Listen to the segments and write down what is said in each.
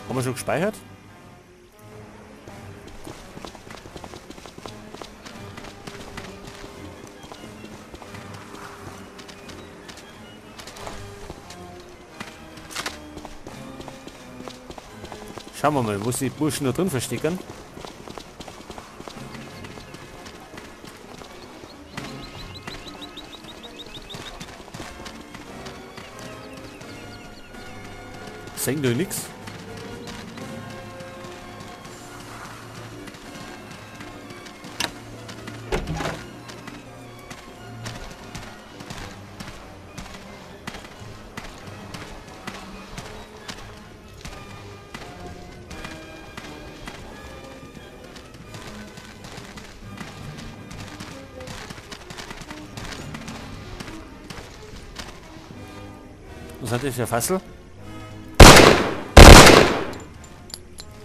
Haben wir schon gespeichert? Schauen wir mal, wo sie die Burschen noch drin verstecken. Sehen doch nix. Was hat das für Fassel?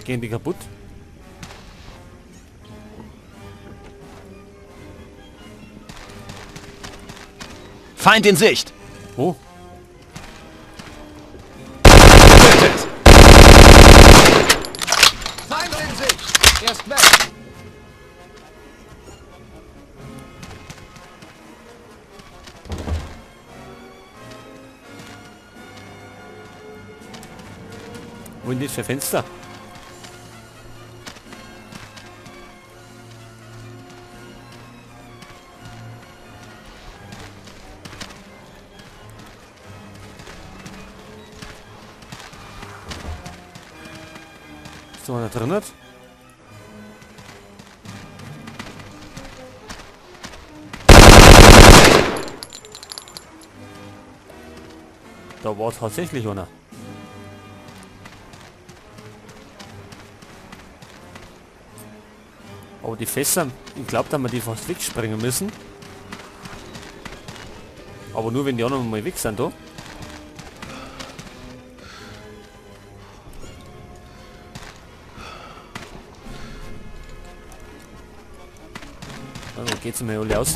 Gehen die kaputt? Feind in Sicht! Wo? Getötet! Feind in Sicht! Er ist weg! Wo ist das für Fenster? Ist da einer drin? Da war tatsächlich einer. Aber die Fässer, ich glaube, da haben wir die fast wegsprengen müssen. Aber nur wenn die anderen mal weg sind da. Wo geht's denn mal alle raus?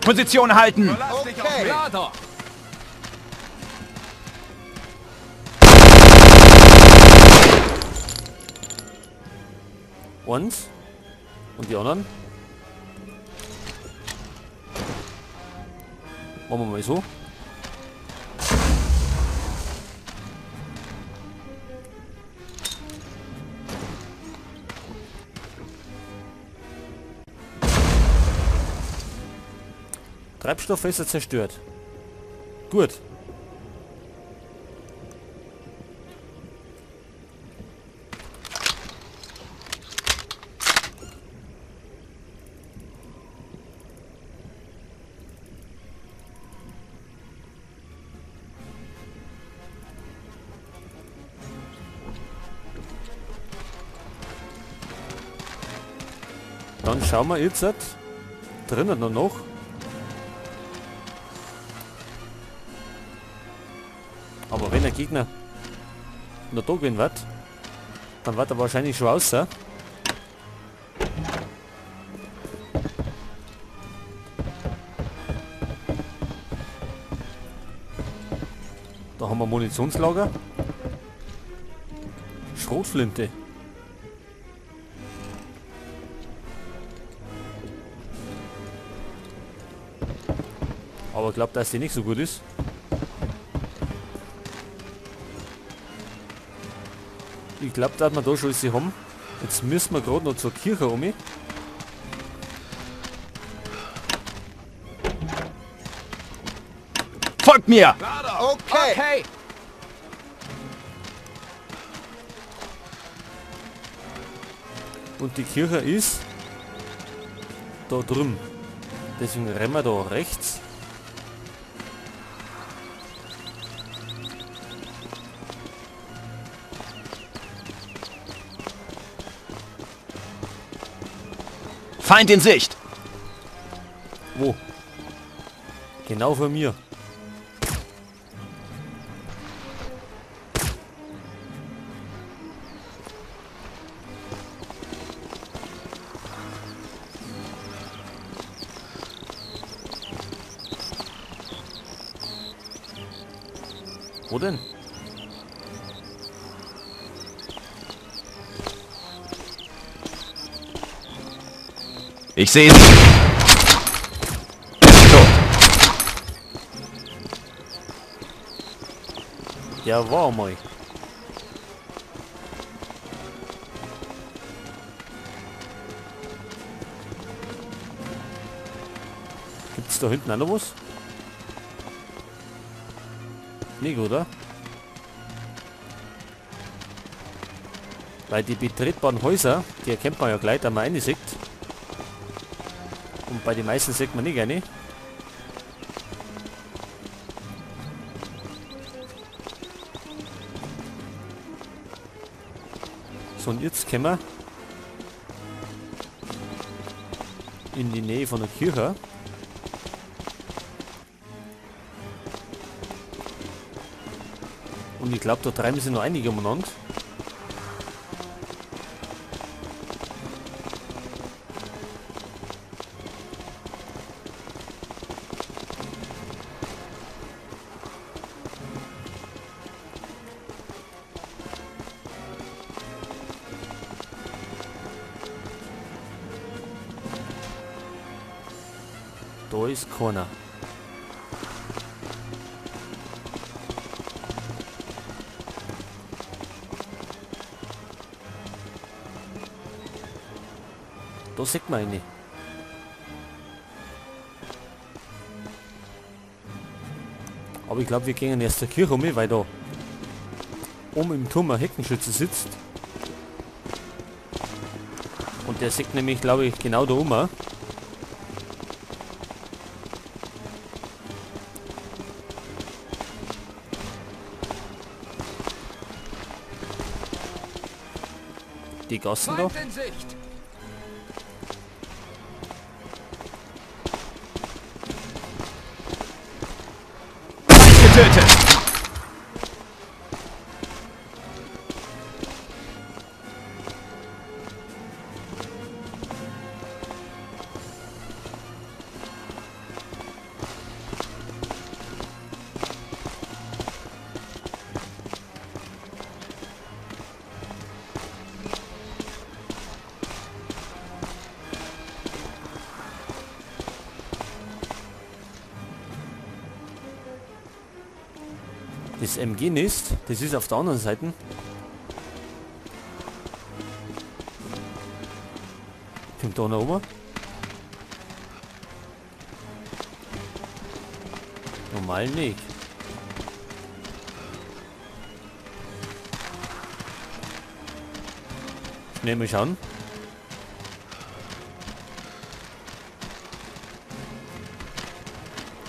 Position halten! Okay. Eins. Und die anderen? Machen wir mal so. Treibstofffässer zerstört. Gut. Dann schauen wir jetzt drinnen noch. Aber wenn der Gegner noch da gehen wird, dann wird er wahrscheinlich schon raus. Da haben wir Munitionslager. Schrotflinte. Aber ich glaube, dass die nicht so gut ist. Ich glaube, dass wir da schon sie haben. Jetzt müssen wir gerade noch zur Kirche um. Folgt mir! Okay. Okay. Und die Kirche ist da drüben. Deswegen rennen wir da rechts. Feind in Sicht! Wo? Genau vor mir. Wo denn? Ich sehe sie. Tot. Ja, war mal. Gibt's da hinten auch noch was? Nicht, oder? Weil die betretbaren Häuser, die erkennt man ja gleich, da man eine sieht. Und bei den meisten sieht man nicht eine. So, und jetzt kommen wir in die Nähe von der Kirche. Und ich glaube, da treiben sie noch einige umeinander. Da ist keiner. Da sieht man eine. Aber ich glaube, wir gehen erst zur Kirche um, weil da oben im Turm ein Heckenschütze sitzt. Und der sieht nämlich, glaube ich, genau da oben. Die Gassen da. Getötet. Das MG-Nest, das ist auf der anderen Seite. Kommt da noch oben? Normal nicht. Schnell mal schauen.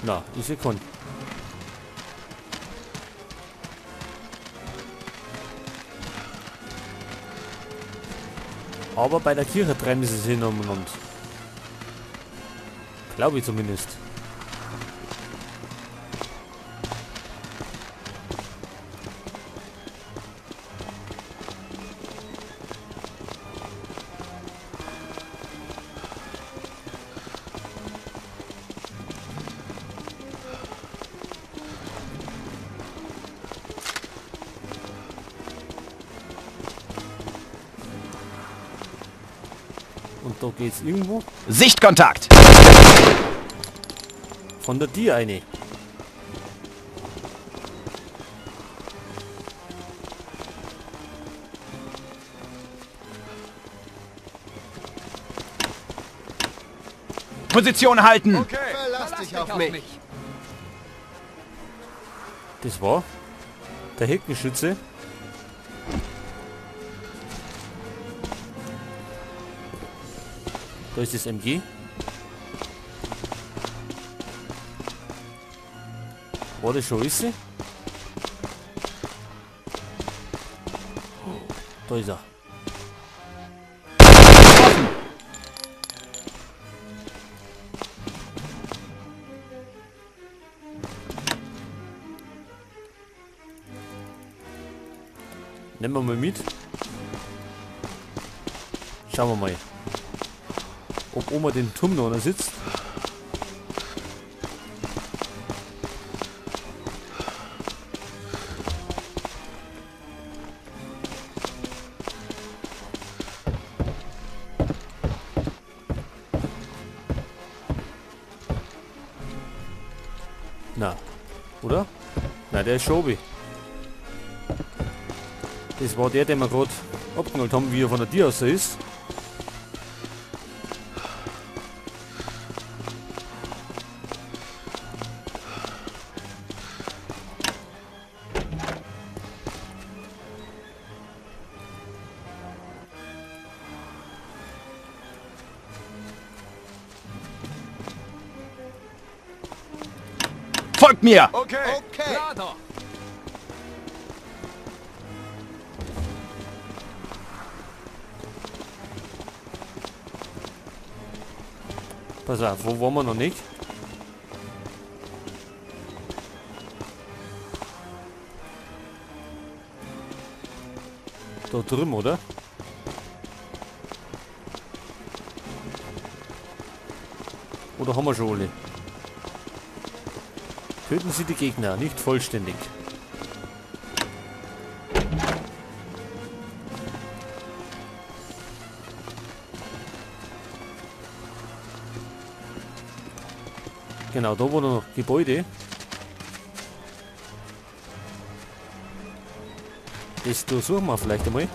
Na, ist ja kein. Aber bei der Kirche treiben sie sich hin umeinander. Glaube ich zumindest. Und da geht's irgendwo. Sichtkontakt! Von der Tür eine. Position halten! Okay. Verlass dich auf mich. Das war der Heckenschütze. Da ist das MG. War das schon alles? Da ist er. Nehmen wir mal mit. Schauen wir mal, ob Oma den Turm noch sitzt. Na, oder? Na, der ist schon oben. Das war der, den wir gerade abgeholt haben, wie er von der Tür aus ist. Folgt mir! Okay. Okay. Klar doch. Pass auf, wo waren wir noch nicht? Da drüben, oder? Oder haben wir schon alle? Töten Sie die Gegner, nicht vollständig. Genau, da war noch Gebäude. Das durchsuchen wir vielleicht einmal.